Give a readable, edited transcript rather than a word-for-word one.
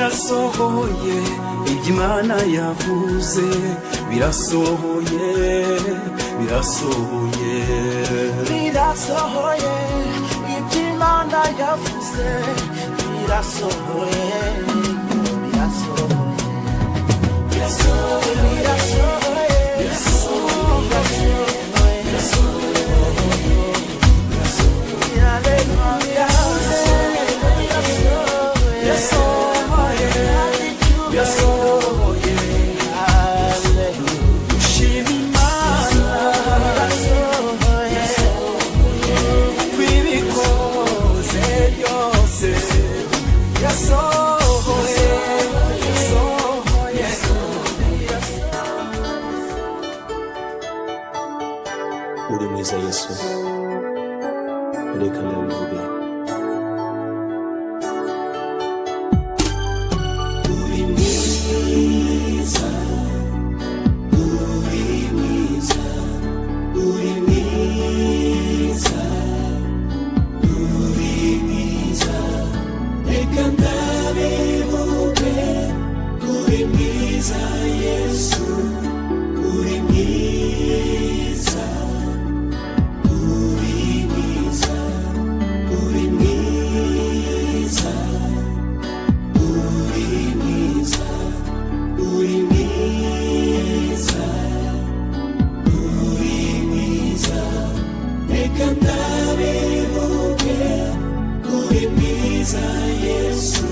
Birasohoye ibyo Imana yavuze, birasohoye, birasohoye. Birasohoye ibyo Imana yavuze, birasohoye, birasohoye, birasohoye, birasohoye. Birasohoye, birasohoye. Shima Imana kuko ibikoze byose birasohoye, birasohoye. Uri mwiza Yesu, reka ndabivuge. Uri mwiza, uri mwiza, uri mwiza, uri mwiza, reka ndabivuge. Uri mwiza Yesu, uri mwiza, uri mwiza, uri mwiza, uri mwiza, uri mwiza, uri mwiza, reka ndabivuge. Uri mwiza Yesu.